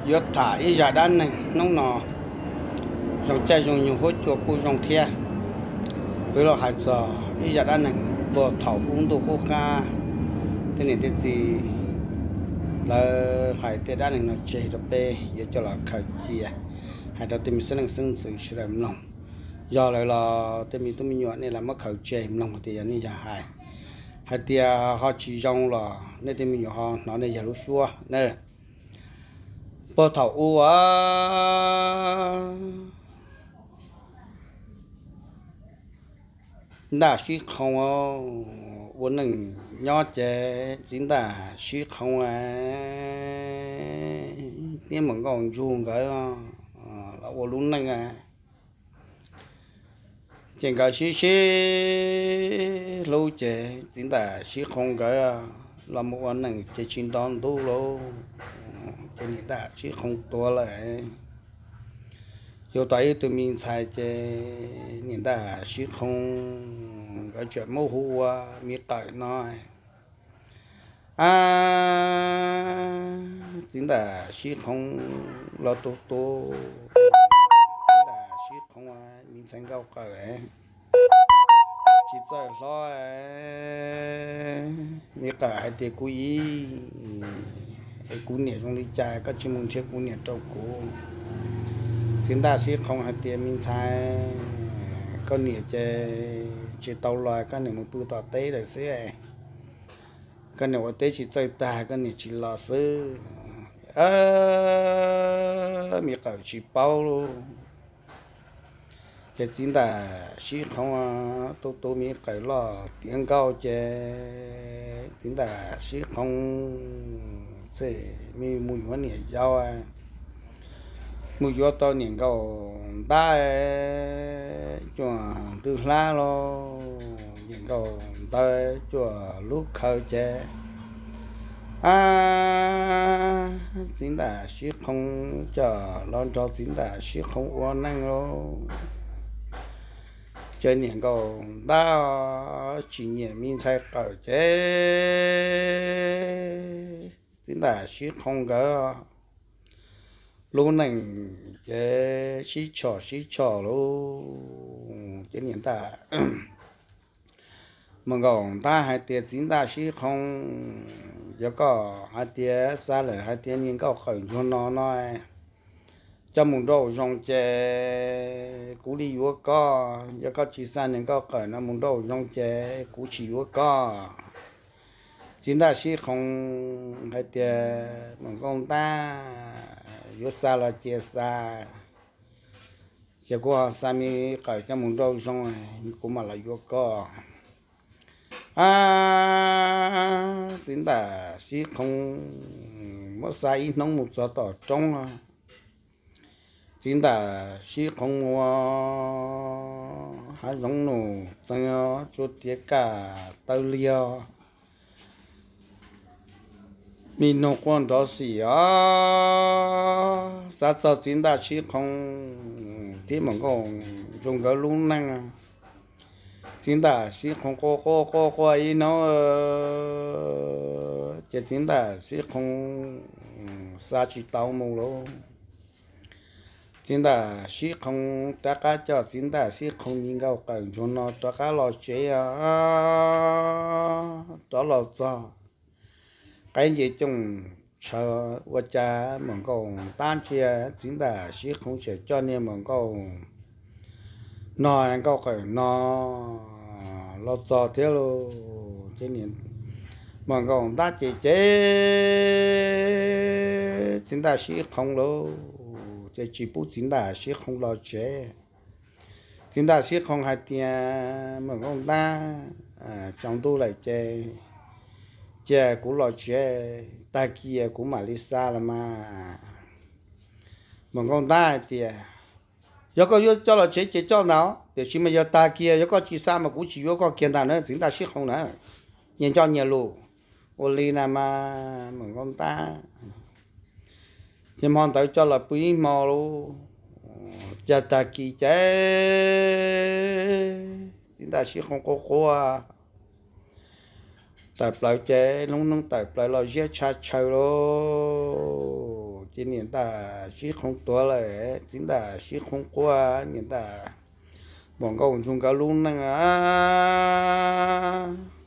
Yuav tham ib zaj dab neeg hnub no zoo caij zoo nyoog huab cua kuj zoo thiab. Kuv yuav los hais txog ib zaj dab neeg puag thaum ub ntuj qub qab, tej niam tej txiv lawv hais tej dab neeg no tseg rau peb yuav coj los khaws cia, hais rau tej me xeeb leej xeeb ntxwv sawv daws mloog. Yog lawm los tej me tub me nyuam nej los muab khaws tseg mloog tias yog nej yog hais, hais tias ho tsis zoo los nej tej me nyuam ho hnov nej yog lub suab na. Puag thaum ub, ntaj sib qhoo, ua neej nyob ces txiv ntaj sib qhoo thiab muam nkauj ntsug nkawd los ua lub neej. Ces nkawd sib sib hlub ces txiv ntaj sib qhoo nkawd los mus ua neej ces tsis nto ntub lauj. Ces niam ntaj sib qhoo tuag lawm, yug tau ib tug me ntxhais ces niam ntaj sib qhoo nkawd tseem muab hu ua Me Qawm no. A, txiv ntaj sib qhoo los tu tu, txiv ntaj sib qhoo me ntxhais nkauj Qawm tsis txawj hlob. Me Qawm hais tias, Kuv ib, kuv niam zoo li cas koj tsis mus nrhiav kuv niam rau kuv? Txiv ntaj sib qhoo hais tias, Me ntxhais, koj niam ces tsis tau los, koj niam mus pw tom teb lawm xwb. Koj niam ua teb tsis txawj tag, koj niam tsis los xwb. Me Qawm tsis paub lauj. Ces txiv ntaj sib qhoo tu tu Me Qawm loj tiav nkauj ces txiv ntaj sib qhoo txawm mus yuav niam yau, mus yuav tau niam nkauj ntab cuaj ntug hlab lauj, niam nkauj ntawd cuaj lub khawv ces a, txiv ntaj sib qhoo coj los nrog txiv ntaj sib qhoo ua neej lauj. Ces niam nkauj ntab tsis nyiam me ntxhais Qawm ces txiv ntaj sib qhoo nkawd lub neej ces sib tshom sib tshom lauj. Ces niam ntaj, muam nkauj ntab hais tias, Txiv ntaj sib qhoo, yog koj hais tias xa lawm hais tias niam nkauj Qawm ntsuag no no coj mus nrauj zoo ces kuv li yuav koj, yog koj tsis xa niam nkauj Qawm no mus nrauj zoo ces kuv tsis yuav koj. Txiv ntaj sib qhoo hais tias, Muam nkauj ntab, yuav xa los cia xa, ces kuv xa Me Qawm coj mus nrauj zoo, kuv mam los yuav koj. A, txiv ntaj sib qhoo muab xa ib hnub mus txog tom roob. Txiv ntaj sib qhoo ua hav zoov num txee, tsuas tiav kaj taw liag, me noog quaj nrov xim os. Xav txog txiv ntaj sib qhoo thiab muam nkauj zoo nkawd lub neej, txiv ntaj sib qhoo quaj quaj quaj quaj ib hnub ces txiv ntaj sib qhoo xa tsis tau mus lauj. Txiv ntaj sib qhoo rov qab coj txiv ntaj sib qhoo me nkauj Qawm ntsuag no rov qab los tsev os. Rov los txog qaib nce cooj tshaw, ua cas muam nkauj ntab ntsia txiv ntaj sib qhoo tseem coj niag muam nkauj no, nkauj Qawm no los txog thiab lauj. Ces muam nkauj ntab ces ces txiv ntaj sib qhoo lauj, ces tsis pub txiv ntaj sib qhoo los tsev. Txiv ntaj sib qhoo hais tias, Muam nkauj ntab, tsaus ntuj lawm ces cia kuv los tsev, tag kis kuv mam li xa los mas. Muam nkauj ntab hais tias, Yog koj yuav coj los tsev ces coj ntawd, tiam sis mas yog tag kis yog koj tsis xa mas kuv tsis yuav koj kiag ntag na. Txiv ntaj sib qhoo na, nyias nco nyias lus. Ua li na mas muam nkauj ntab ces hmo ntawd coj los pw ib hmo lauj, cas tag kis ces txiv ntaj sib qhoo quaj quaj, tawm plaws ces lub hnub tawm plaws los ziab tsha tshaw lauj. Ces niam ntawm Sib Qhoo tuag lawm, txiv ntawm Sib Qhoo quaj, niam ntawm Muam Nkauj nrug nkawd lub neej,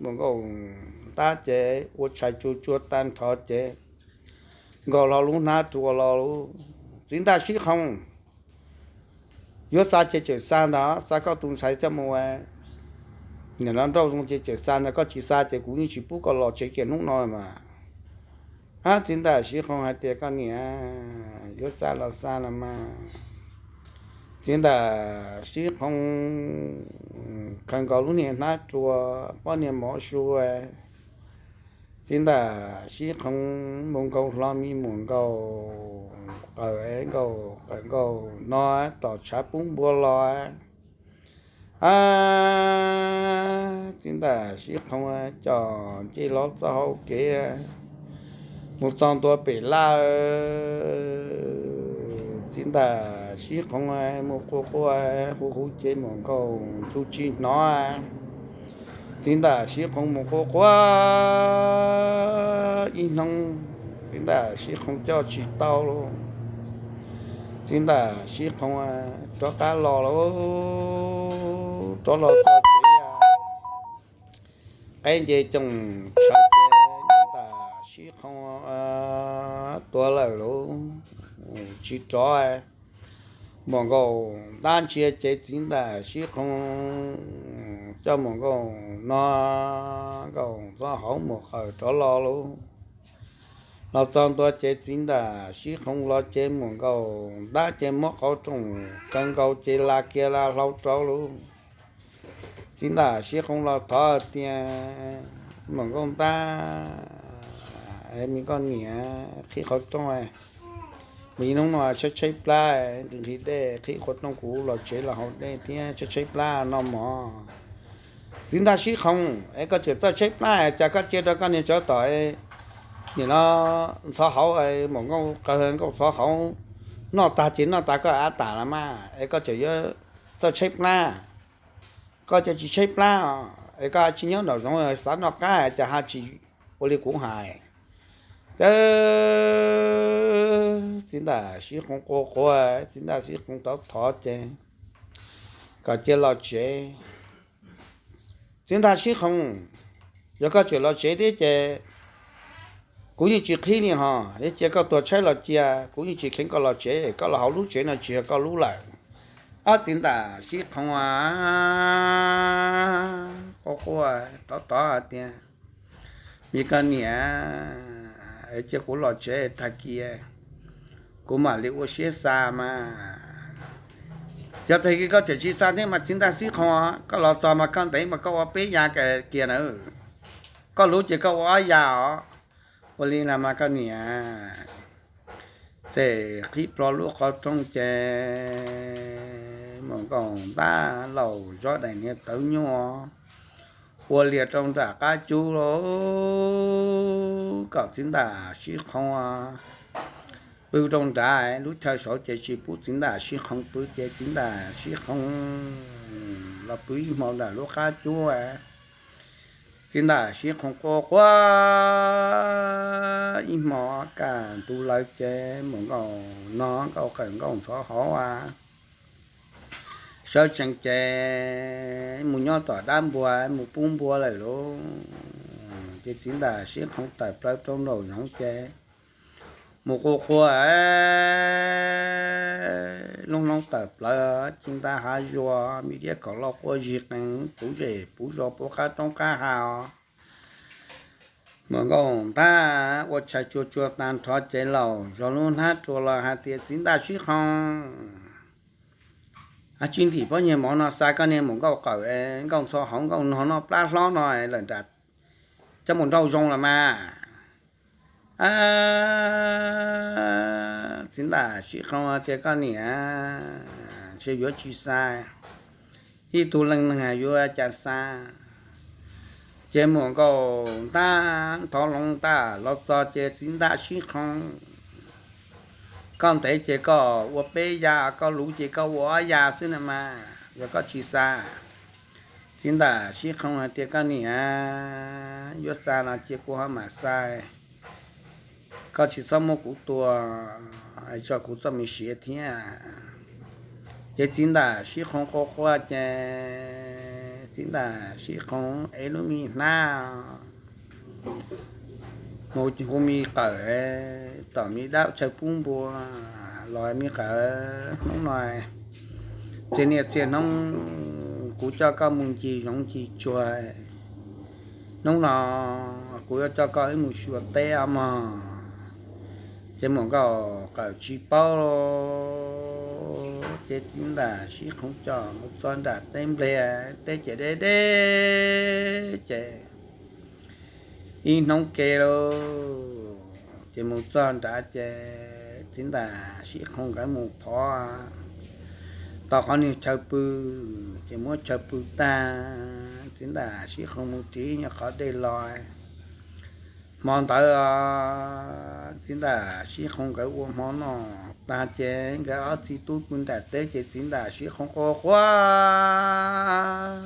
Muam Nkauj ntab ces ua tshais tsuag tsuag tag nrho ces nkaus hlo lub hnab rua los, txiv ntawm Sib Qhoo yuav xa ces tseem xa ntag, xa koj tus ntxhais coj mus ua nrauj zoo ces tseem xa ntag, koj tsis xa ces kuv yeej tsis pub koj los tsev kiag hnub no mas. Txiv ntawm Sib Qhoo hais tias, koj niam, yuav xa los xa los mas. Txiv ntawm Sib Qhoo khaws nkaus lub niag hnab rua, poj niag mov su, txiv ntawm Sib Qhoo mus nkaus hlo me Muam Nkauj Qawm, Nkauj Qawm nkaus no tom tshav pub npua los. Txiv ntawm Sib Qhoo coj ncej hlo txoj hau kev mus txog ntua pem laj. Txiv ntawm Sib Qhoo mus quaj quaj, hu hu ces Muam Nkauj Ntsuj tsis hnov. Txiv ntawm Sib Qhoo mus quaj quaj ib hnub, txiv ntawm Sib Qhoo coj tsis tau lauj. Txiv ntawm Sib Qhoo rov qab los lauj, rov los txog tsev, qe nce cooj tshav ces txiv ntawm Sib Qhoo tuag lawm lauj, tsis rov. Muam Nkauj ntab ntsia ces txiv ntawm Sib Qhoo coj Muam Nkauj no, Nkauj Ntxhov Hauv Muam Qawm rov los lauj. Los txog ntua ces txiv ntawm Sib Qhoo los ces Muam Nkauj ntab ces muab qhov rooj kaw nkaus ces la kiag la hlau rau lauj. Txiv ntawm Sib Qhoo los thov tias, Muam Nkauj ntab, me koj niam, qhib qhov rooj, me hnub no tshaib tshaib plab, nqhis nqhis dej, qhib qhov rooj kuv los tsev los haus dej thiab tshaib tshaib plab noj mov. Txiv ntawm Sib Qhoo, es koj tseem txawj tshaib plab cas koj cia rau koj niag tsov tom, nim no Ntxhov Hauv, Muam Nkauj Qawm, Nkauj Ntxhov Hauv noj tag ces noj tas koj av tas los mas es koj tseem yuav txawj tshaib plab. Koj cov tsis tshaib plab os, es koj tsis nyob nraum zoov xav noj qab cas ho tsis ua li kuv hais. Txiv ntawm Sib Qhoo quaj quaj, txiv ntawm Sib Qhoo thov thov ces kom cia los tsev. Txiv ntawm Sib Qhoo, yog koj tseem los tsev thiab ces kuv yeej tsis qhib li hos, cia koj tuag tshaib los cia, kuv yeej tsis kheev koj los tsev, koj los hauv lub tsev no tsis yog koj lub lawm. Ob txiv ntawm Sib Qhoo quaj quaj tov tov hais tias, me koj niam, cia kuv los tsev tag kis kuv mam li ua siab xa mas. Yog tag kis koj tseem tsis xa thiab mas txiv ntawm Sib Qhoo, koj los txog mas koj ntev mas koj ua peb ya kiag na, koj luv ces koj ua ob ya os. Ua li no mas koj niam. Ces qhib plho lub qhov rooj ces Muam Nkauj ntab laus zov daim niag tawv nyuj ua lias rau nram qab cub lauj, kom txiv ntawm Sib Qhoo pw rau nrad, lub chaw saud ces tsis pub txiv ntawm Sib Qhoo pw ces txiv ntawm Sib Qhoo los pw ib hmo nram lub qab cub. Txiv ntawm Sib Qhoo quaj quaj ib hmo kaj ntug lawm ces Muam Nkauj no, Nkauj Qawm, Nkauj Ntxhov Hauv sawv tsees ces mus nyob tom dab npua mus pub npua lawm lauj. Ces txiv ntawm Sib Qhoo tawm plaws rau nraum zoov ces mus quaj quaj, lub hnub tawm plaws ci ntag, hav zuag me diab khov loj quaj zig qees puv zej puv zos puv qab roob qab hav os. Muam Nkauj ntab ua tshais tsuag tsuag tag nrho ces laus zov lub hnab rua los hais tias, txiv ntawm Sib Qhoo, tsis ntim pob nyiag mov no xa koj niag Muam Nkauj Qawm, Nkauj Ntxhov Hauv, Nkauj Nov noj plab hlob no lawm nram, coj mus nrauj zoo los mas. Txiv ntawm Sib Qhoo tias, koj niam, ntshe yuav tsis xa, ib tug leej neeg yuav cas xa. Ces Muam Nkauj ntab nthov loo ntaj los txog ces, txiv ntawm Sib Qhoo, koj ntev ces koj ua peb ya, koj luv ces koj ua ob ya xwb na mas, yog koj tsis xa. Txiv ntawm Sib Qhoo hais tias, koj niam, yuav xa no cia kuv ho mam xa. koj tsis txhob muab kuv tua, hais tso kuv txoj me siav thiab. Ces txiv ntam sib qhoo quaj quaj ces txiv ntam sib qhoo ev lub me hnab mus hu me qawm, tom me dab chaw pub npua los, me qawm, hnub no txia niaj txia hnub kuv coj koj mus ncig zoov ncig tsuag, hnub no kuv yuav coj koj wb mus xyuas teb os mog. Ces muam nkauj qawm tsis paub, ces txiv ntam sib qhoo coj mus txog nram teb nplej, teb ces deb deb ces ib hnub ke lauj, ces mus txog nrad ces txiv ntam sib qhoo nkawd mus phov tau qhov niag chaw pw, ces muab chaw pw tag, txiv ntam sib qhoo mus ris nyuag qhov dej los. Hmo ntawd txiv ntam sib qhoo nkawd ua hmo noj tag ces nkawd ob txiv tub pw nram teb ces txiv ntam sib qhoo quaj quaj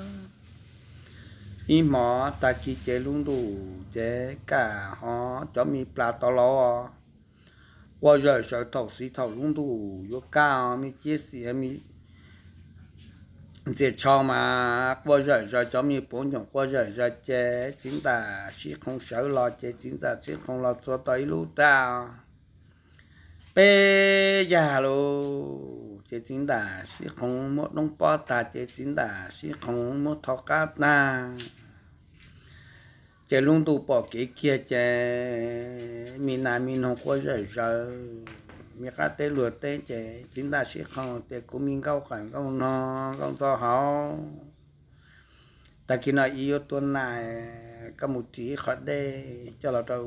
ib hmo. Tag kis ces lub ntuj ces kaj ho cov me plas tau los quaj zawm zaws thaum xis thaum lub ntuj yuav kaj, me ciab xis me ntxias tsho mas quaj zawm zaws, cov me puav ncoo quaj zawm zaws ces txiv ntam sib qhoo sawv los ces txiv ntam sib qhoo los txog tau ib lub raj peb yag lauj, ces txiv ntam sib qhoo muab doob pob tag ces txiv ntam sib qhoo muab tho qab tag. Ces lub ntuj pom kev kiag ces me nas me noog quaj zawm zaws, me qab teb luag teb ces txiv ntam sib qhoo tias kuv me nkauj qawm nkauj no nkauj ntxo hauv, tag kis no ib yuav tua nas, koj mus ris ib qho dej coj los rau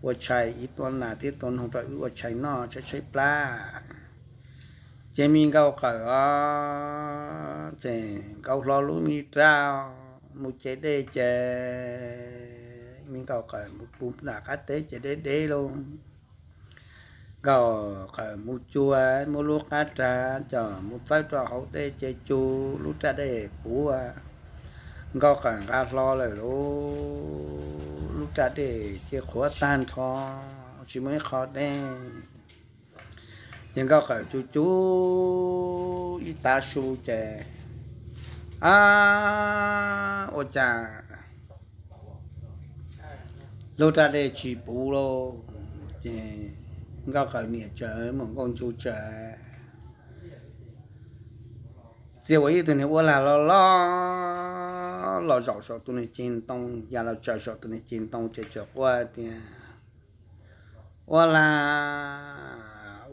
ua tshais, ib tua nas thiab tua noog rau wb ua tshais noj tshaib tshaib plab. Ces me nkauj qawm os, ces nkauj hlo lub me raj mus ce dej ces me nkauj qawm mus pw nram qab teb ces deb deb lauj. Nkauj qawm mus cuag muab lub qab rag coj mus txawb rau hauv dej ces cug lub raj dej puv. Nkauj qawm nqa hlo lawm lauj, lub raj dej ces qhuav tag nrho, tsis muaj ib qho dej. Ces nkauj qawm cug cug ib tav su ces, a, ua cas lub raj dej tsis puv lauj. Ces nkauj qawm niam tsawv muam nkauj ntsuag tsawv txia ua ib tug niag uab lag loj loj los zaum saum tus niag ceg ntoo, ya los tsaws saum tus niag ceg ntoo ces txawm quaj tias, uab lag,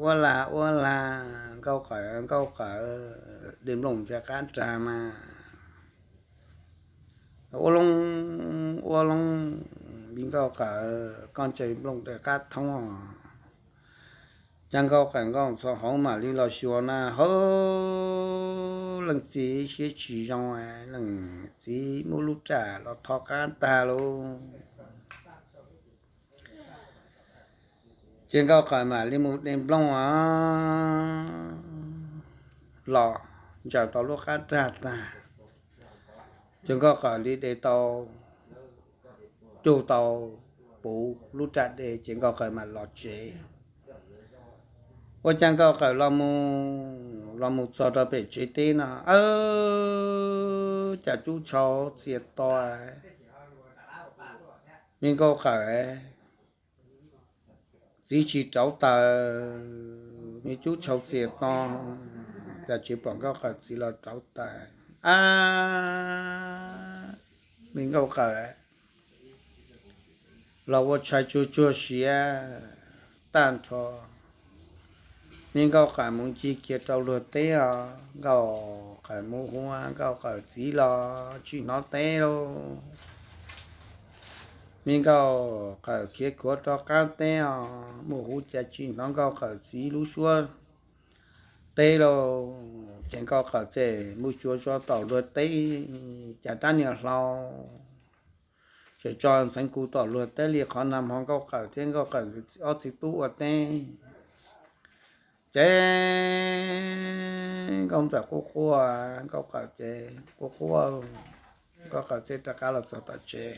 uab lag, uab lag, nkauj qawm, nkauj qawm, dej nplooj ntsia qab rag mas. Ua loo, ua loo, me nkauj qawm, koj ntsia nplooj ntsia qab thoob os. Cas nkauj qawm nkauj ntxhov hauv mam li los xyuas na, hawb, leej txiv siab tsis zoo, leej txiv muab lub raj los tho qab tag lauj. Ces nkauj qawm mam li mus de nplooj os, los ntsaws tau lub qab rag tag, ces nkauj qawm li de tau, cug tau puv lub raj dej ces nkauj qawm mam los tsev. Ua cas nkauj qawm los mus, los mus txog rau pem tsev teb no, cas cub tshau txias to, me nkauj qawm, txiv tsis rauv taws, me cub tshau txias to, cas tsis pom nkauj qawm txiv los rauv taws. A, me nkauj qawm los ua tshais tsuag tsuag siav tag nrho. Me nkauj qawm mus ncig kiag rau luag teb os, nkauj qawm mus hu nkauj qawm txiv los tsis hnov teb lauj. Me nkauj qawm khiav khuav rov qab teb os, mus hu cas tsis hnov nkauj qawm txiv lub suab teb lauj. Ces nkauj qawm txawm mus xyuas zoj tom luag teb, cas rab niag hlau tseem tso ntxeev kuv tom luag teb li qhov nag hmo nkauj qawm thiab nkauj qawm ob txiv tub ua teb. Ces nkauj ntxawm quaj quaj, nkauj qawm ces quaj quaj, nkauj qawm txawm rov qab los txog tom tsev.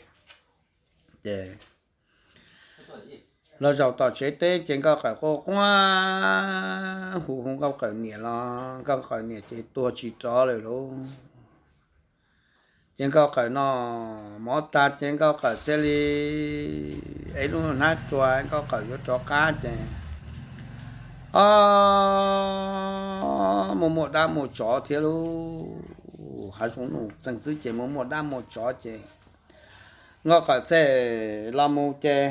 Ces Los zaum tom tsev teb ces Nkauj Qawm quaj quaj hu hu Nkauj Qawm niam los Nkauj Qawm niam ces tuag tsis rov lawm lauj. Ces Nkauj Qawm noj mov tag ces Nkauj Qawm thiaj li ev lub hnab rua, Nkauj Qawm yuav rov qab ces, o, muaj muaj dab muaj tsov thiab lauj. Hav zoov nuj txeeg xwb ces muaj muaj dab muaj tsov ces Nkauj Qawm thiaj los mus ces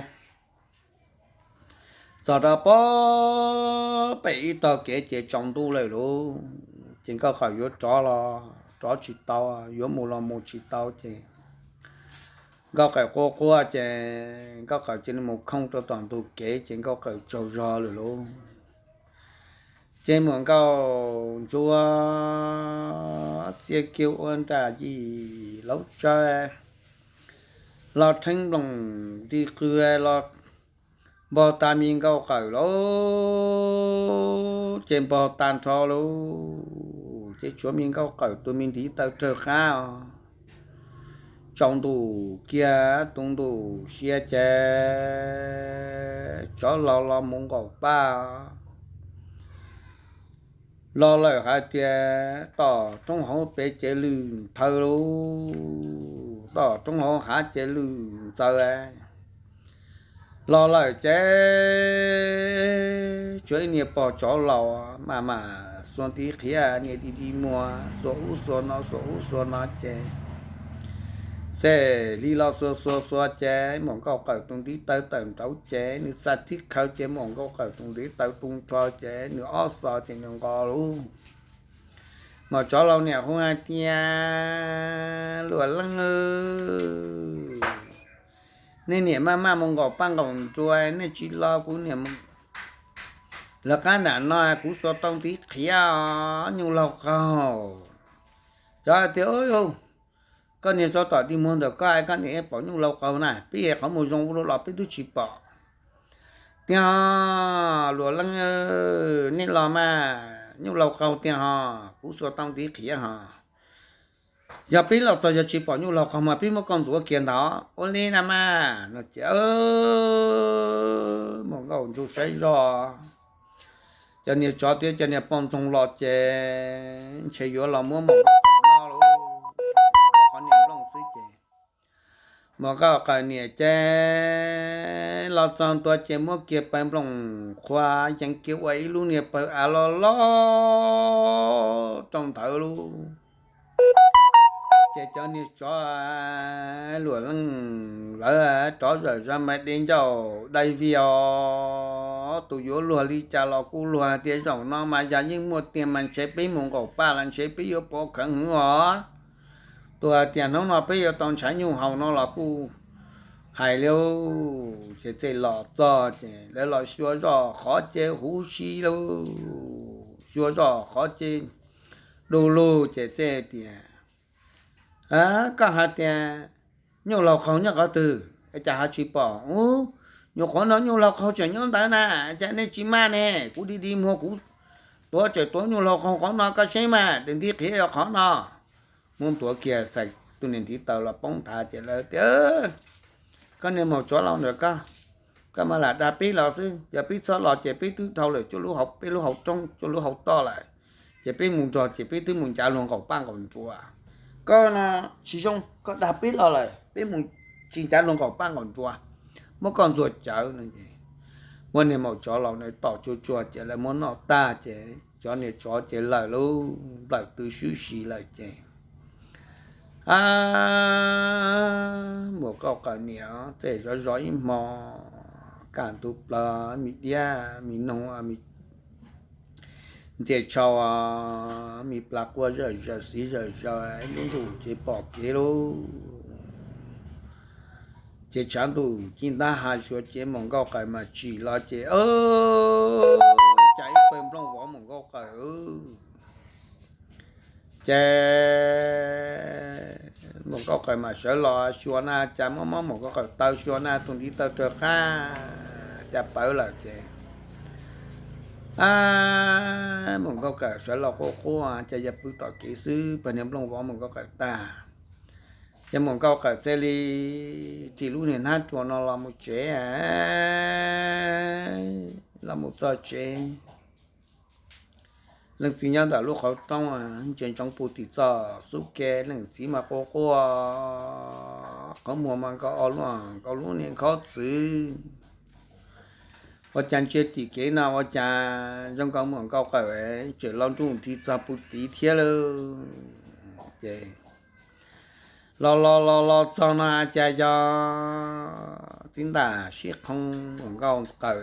txog rau pem ib tog kev ces tsaus ntuj lawm lauj. Ces Nkauj Qawm yuav rov los rov tsis tau, yuav mus los mus tsis tau ces Nkauj Qawm quaj quaj ces Nkauj Qawm cia li mus khooj rau tom ntug kev ces Nkauj Qawm tsaug zog lawm lauj. Ces muam Nkauj Ntsuag txia kiag ua nram yim laub tsaw los rheeb nplooj nti qw los npog tas me Nkauj Qawm lauj. Ces npog tag nrho lauj, ces tshuav me Nkauj Qawm tus me ntiv taw rawg qab os, tsaus ntuj kiag tu ntuj sia ces tsov laus los mus nqaum paj los lawm hais tias tom roob hauv pes ces lwm nthaw lauj, tom roob hauv hav ces lwm ntxaws los lawm ces tshuav ib niag pog tsov laus maj mam xuas ntiv qhiav nias di di muag xuas ub xuas no xuas ub xuas no ces xes li los xuas xuas xuas ces muam Nkauj Qawm tus ntiv taw tawm nraud ces nws txaj thib khaws ces muam Nkauj Qawm tus ntiv taw tu nrho ces nws ob xos ces nws nqos lauj. Muam tsov laus niam hu hais tias, Luam Leej, nej niam maj maj mus nqaum paj nqaum ntsua nej tsis los kuv niam lawv qab nram no kuv xuas tau ntiv qhiav os nyuj laug qaug. Cov hais tias, Koj niag tsov tom dig muag ntawm koj, koj niam pom nyuj laug qaug na, peb qhov muag zoo ua luaj los peb twb tsis pom. Tiag, Luam Leej, nej los mas nyuj laug qaug tiag ho, kuv xuas tau ntiv qhiav ho. Yog peb los txog yog tsis pom nyuj laug qaug mas peb muab koj ntxuav kiag ntawd ua li na mas no ces muam Nkauj Ntsuag saib zoj, cov niag tsov thiab cov niag poj ntxoog los ces ntshe yuav los muab muam Nkauj Qawm noj lauj. Qhov niag nplooj xwb ces muam Nkauj Qawm niam ces los txog ntua ces muab kiag pawg nplooj qhuav yees kiag ua ib lub niag pawg av loj loj rau ntawd lauj. Ces cov niag tsov Luam Leej lawv rov zawm zov mas de ncauj dai vias os, tus yuav luag li cas los kuj luag tias zaum no mas yog yeej muaj tiag mas ntshe peb mus nqaum paj los ntshe peb yuav pov khawv hwv os. Tus hais tias hnub no peb yuav tau ntshav nyuj haus no los kuj hais li. Ces txij los txog ces lawv los xyuas zoj qhov ces huv si lauj, xyuas zoj qhov ces du lug ces txij tias, Koj hais tias nyuj laug qaug nyob qhov twg es cas ho tsis pom? Ub, nyuam qhuav no nyuj laug qaug tseem nyob ntawd na, cas nej tsis maj ne? Kuv di di muag kuv tuav tseem tuav nyuj laug qaug qhov no koj saib mas, tus ntiv qhiav yog qhov no. Muab ntuav kiag txais tus niag ntiv taw los poob nthav ces lawv tias, Koj niag maum tsov laus ntawm koj, koj mas lam dag peb los xwb, yog peb txhob los ces peb twb dhau lawm cuaj lub hauv, peb lub hauv roob cuaj lub hauv toj lawm, ces peb mus nrog ces peb twb mus ncav luag nqaum paj nqaum ntua. Koj no tsis zoo, koj dag peb los lawm, peb mus tsis ncav luag nqaum paj nqaum ntua, muab koj ntxuag cawv no ces muab niag maum tsov laus ntawd tom tsuag tsuag ces lawv muab noj tag ces cov niag tsov ces lawm lauj, nplawm tw swb si lawm ces a, muam Nkauj Qawm niam txawm zov zov ib hmo, kaj ntug plaws me diab me noog, ntxias tshau, me plas quaj zawm zaws xiv zawm zaws, lub ntuj ces pom kev lauj. Ces tshav ntuj ci ntab hav zuav ces muam Nkauj Qawm mas tsim los ces cas ib pawg nplooj vov muam Nkauj Qawm. Ces muam Nkauj Qawm mas sawv los xyuas na cas muab muab muam Nkauj Qawm taw xyuas na tus ntiv taw raws qab cas pawv lawm ces a, muam Nkauj Qawm sawv los quaj quaj cas yog pw tom kev xwb pawg niag nplooj vov muam Nkauj Qawm tag. Ces Muam Nkauj Qawm thiaj li ris lub niag hnab ruas no los mus tsev, los mus txog tsev. Leej txiv nyob ntawm lub qhov rooj, ntsia ntsoov puag tim txoj xub ke, leej txiv mas quaj quaj, qhov muag mas nkaus ob lub, nkaus lub niag nkhob txwv. Ua cas ntsia tim kev no ua cas zoo nkaus Muam Nkauj Qawm tseem los nruj nrig txog puag tid thiab lauj. Ces los los los los txog no cas yog Txiv Ntaj Sib Qhoo, Muam Nkauj Qawm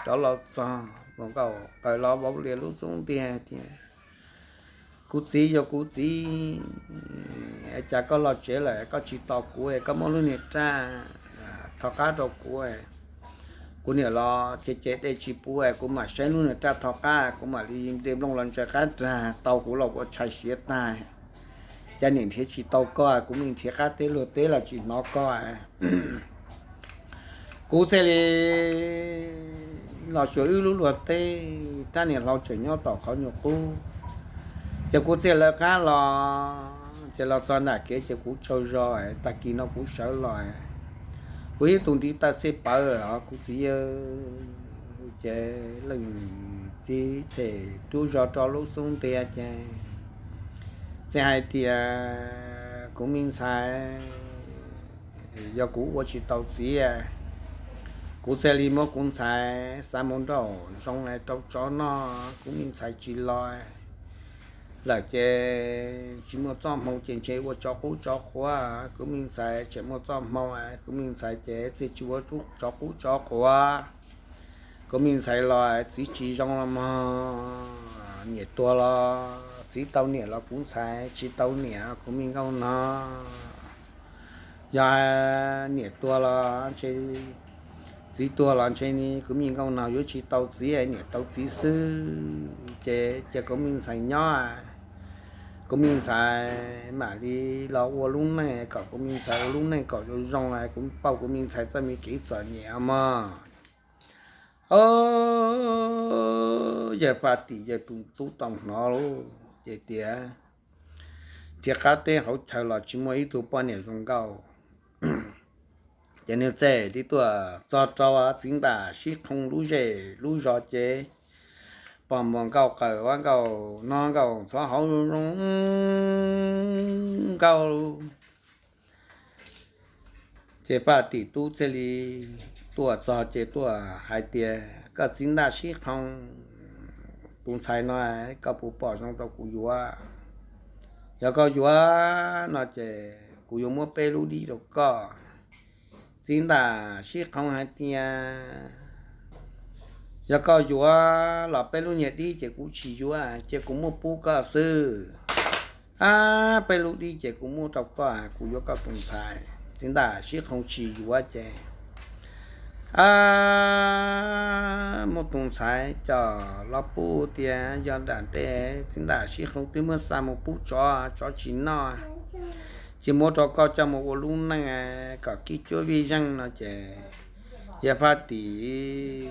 rov los txog. Muam Nkauj Qawm los vau lias lub xub ntiag tias, Kuv txiv, yog kuv txiv, cas koj los tsev lawm koj tsis tos kuv, koj muab lub niag raj tho qab rau kuv. Kuv niam los ces ces dej tsis pub, kuv mam saib lub niag raj tho qab, kuv mam li de nplooj los ntsaws qab rag tau kuv los ua tshais siav tag. Cas niam nrhiav tsis tau koj, kuv mus nrhiav qab teb luag teb los tsis hnov koj. Kuv thiaj li los xyuas wb lub luag teb, rab niag hlau tseem nyob tom qhov nyuag qub. Ces kuv thiaj lawv qab los, ces los txog nram kev ces kuv tsaug zog, tag kis no kuv sawv los, kuv ib tug ntiv taw thiaj pawv os kuv txiv. Ces leej txiv txhem rub zog rau lub xub ntiag ces txawm hais tias, Kuv me ntxhais, yog kuv ua tsis tau txiv, kuv thiaj li muab kuv ntxhais xa mus nrauj zoov rau tsov noj, kuv me ntxhais tsis los lawm ces tsis muaj txoj hmoo ces ntshe ua tsov qub tsov quav, kuv me ntxhais tseem muaj txoj hmoo, kuv me ntxhais ces thiaj tsis ua tsov qub tsov quav. Kuv me ntxhais los txiv tsis zoo los mog, niam tuag los txiv tau niam los kuv ntxhais tsis tau niam, kuv me nkauj no. Yog niam tuag los ntshe, txiv tuag los ntshe kuv me nkauj no yuav tsis tau txiv, niam tau txiv xwb. Ces cia kuv me ntxhais nyob, kuv me ntxhais mam li los ua lub neej kom kuv me ntxhais ua lub neej kom zoo zoo, kuv pauj kuv me ntxhais txoj me kev txom nyem mog. Yawg Paj Tim yawg tus tub tau hnov lauj, ces tias, Nrhiav qab teb hauv chaw los tsis muaj ib tug poj niam zoo nkauj. Ces nws txawm li tuaj txog rau Txiv Ntaj Sib Qhoo lub zej lub zos ces pom Muam Nkauj Qawm ua nkauj no nkauj ntxhov hauv zoo nkauj. Ces Paj Tim tub thiaj li tuaj txog ces tuaj hais tias, Koj Txiv Ntaj Sib Qhoo, tus ntxhais no koj puas pom zoo rau kuv yuav? Yog koj yuav no ces kuv yuav muab peb lub dib rau koj. Txiv Ntaj Sib Qhoo hais tias, Yog koj yuav los peb lub niag dib ces kuv tsis yuav, ces kuv muab pub koj xwb. Ab, peb lub dib ces kuv muab rau koj, kuv yuav koj tus ntxhais. Txiv Ntaj Sib Qhoo tsis yuav ces, ab, muab tus ntxhais coj los pub tias yog nram ntej Txiv Ntaj Sib Qhoo twb muab xa mus pub tsov, tsov tsis noj, ces muab rau koj coj mus ua lub neej kom kib cuab vij zeej no ces, yawg Paj Tim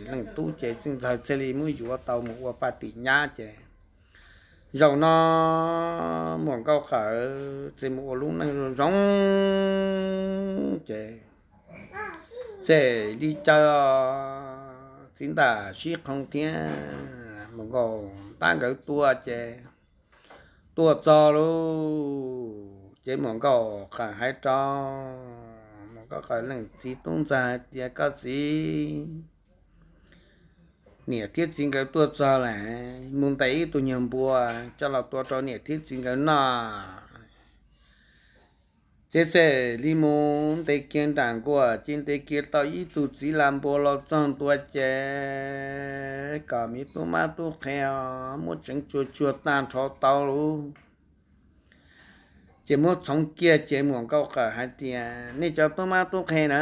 leej tub ces txij ntxawg thiaj li muab yuav tau mus ua Paj Tim nyab ces zaum no Muam Nkauj Qawm thiaj mus ua lub neej zoo zoo ces txawm li caw Txiv Ntaj Sib Qhoo thiab Muam Nkauj Ntab nkawd tuaj ces tuaj txog lauj, ces Muam Nkauj Qawm hais rau Muam Nkauj Qawm leej txiv tub ntxawg hais tias, Koj txiv, niam thiab txiv nkawd tuaj txog lawm, mus ntes ib tug nyuag npua coj los tua rau niam thiab txiv nkawd noj. Ces txawm li mus ntes kiag nram nkuaj, ces ntes kiag tau ib tug txiv lam npua los txog ntua ces kom me tub mab tub qhe muab tseev tsuag tsuag tag nrho tau lauj. Ces muab txhoov kiag ces Muam Nkauj Qawm hais tias, Nej cov tub mab tub qhe na,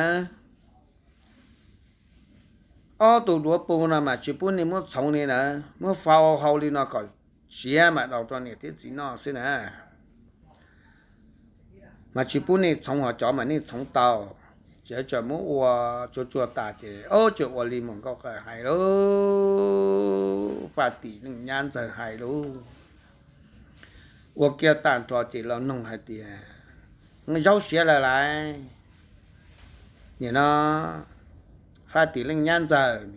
ob tug duav pug no mas tsis pub nej muab txhoov li na, muab faus hau li no kom siav mam daus rau niam thiab txiv noj xwb na. Mas tsis pub nej txhoov, ho cov mas nej txhoov tau, ces tseem muab ua tsuag tsuag tas ces, o, tseem ua li Muam Nkauj Qawm hais lauj, Paj Tim leej nyab ntxawg hais lauj. Ua kiag tag nrho ces los noog hais tias, zaub siav lawm lauj. Nim no faj tim leej nyab ntxawg,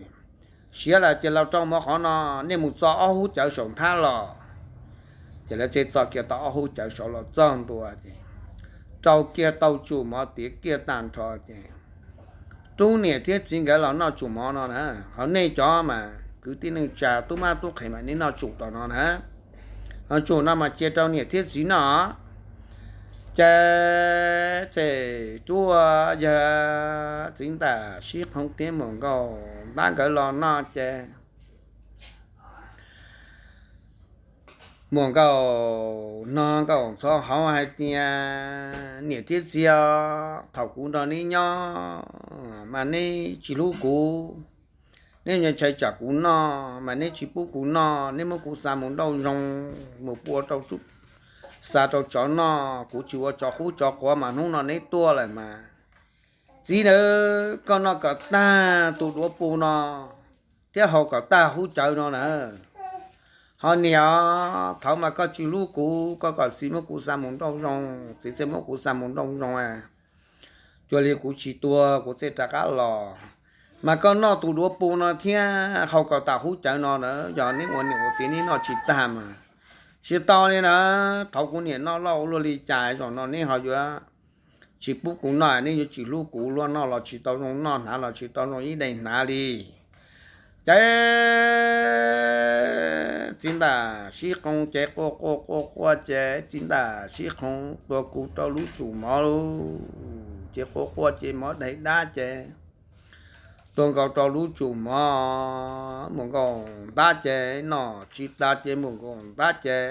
siav lawm ces los rau mov qhov no, nej mus txo ob hub cawv saum nthab los. Ces lawv thiaj txo kiag tau ob hub cawv saud los txog ntua ces rau kiag tau tsum mov tiav kiag tag nrho ces rub niam thiab txiv nkawd los noj tsum mov no na. Ho nej cov mas kwv tij neej tsa tub mab tub qhe mas nej noj tsum tom no na. Ho tsum no mas cia rau niam thiab txiv noj. Ces txem ruaj yawg txiv ntam sib qhoov thiab muam nkauj ntab nkawd los noj ces muam nkauj no nkauj ntxhov hauv hais tias, niam thiab txiv, thaum kuv nrog neb nyob mas neb tsis hlub kuv, neb ntshai tsam kuv noj mas neb tsis pub kuv noj, neb muab kuv xa mus nrauj zoo, mus pua rau, xa rau tsov noj, kuv tsis ua tsov qub tsov quav mas hnub no neb tuaj lawm mas. Txiv na, koj noj kom tag tus duav pu no thiab haus kom tag hub cawv no na. Ho niam, thaum mas koj tsis hlub kuv, koj kom txiv muab kuv xa mus nrauj zoo, txiv thiaj muab kuv xa mus nrauj zoo, cuag li kuv tsis tuag kuv thiaj rov qab los. Mas koj noj tus duav pu no thiab haus kom tag hub cawv no na, yog neb ua niam ua txiv neb noj tsis tag mas tsis tau li na. Thaum kuv niam noj loj ua luaj li cas zaum no neb ho yuav tsis pub kuv noj, neb yuav tsis hlub kuv, luaj noj los tsis tau zoo noj, hnav los tsis tau zoo ib daim hnav li. Ces txiv ntam sib qhoov ces quaj quaj quaj quaj ces txiv ntam sib qhoov tua kuv rau lub tsum mov lauj. Ces quaj quaj ces mov daig dab ces tua nkaus rau lub tsum mov, muam nkauj ntab ces noj tsis tas ces muam nkauj ntab ces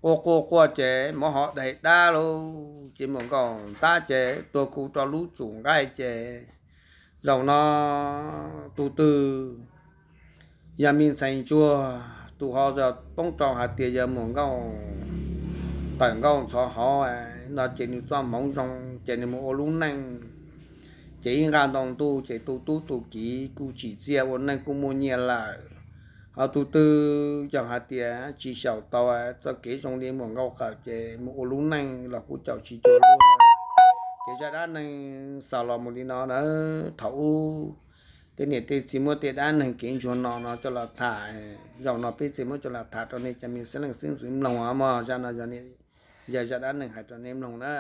quaj quaj quaj ces mov ho daig dab lauj. Ces muam nkauj ntab ces tua kuv rau lub tsum nqaij ces zaum no tus twg yog me ntxhais ntsuag, tus ho yog poob rau hais tias yog muam nkauj tawm nkauj ntxhov hauv no ces nws txoj hmoov zoo ces nws mus ua lub neej ces ib nqaj ntoo ntuj ces tu tub tu kiv kuj tsim txiaj ua neej kuj muaj nyiaj lawm. Ho tus twg yog hais tias tsis xyaum tau txoj kev zoo li muam nkauj qawm ces mus ua lub neej los kuj caum tsis cuag luag. Ces zaj dab neeg xaus los mus li no na. Thaum ub tej niam tej txiv muab tej dab neeg kev ntsuag no no coj los tham, zaum no peb txiv muab coj los tham rau nej cov me xeeb leej xeeb ntxwv mloog mog. Zaj no yog zaj dab neeg hais rau nej mloog na.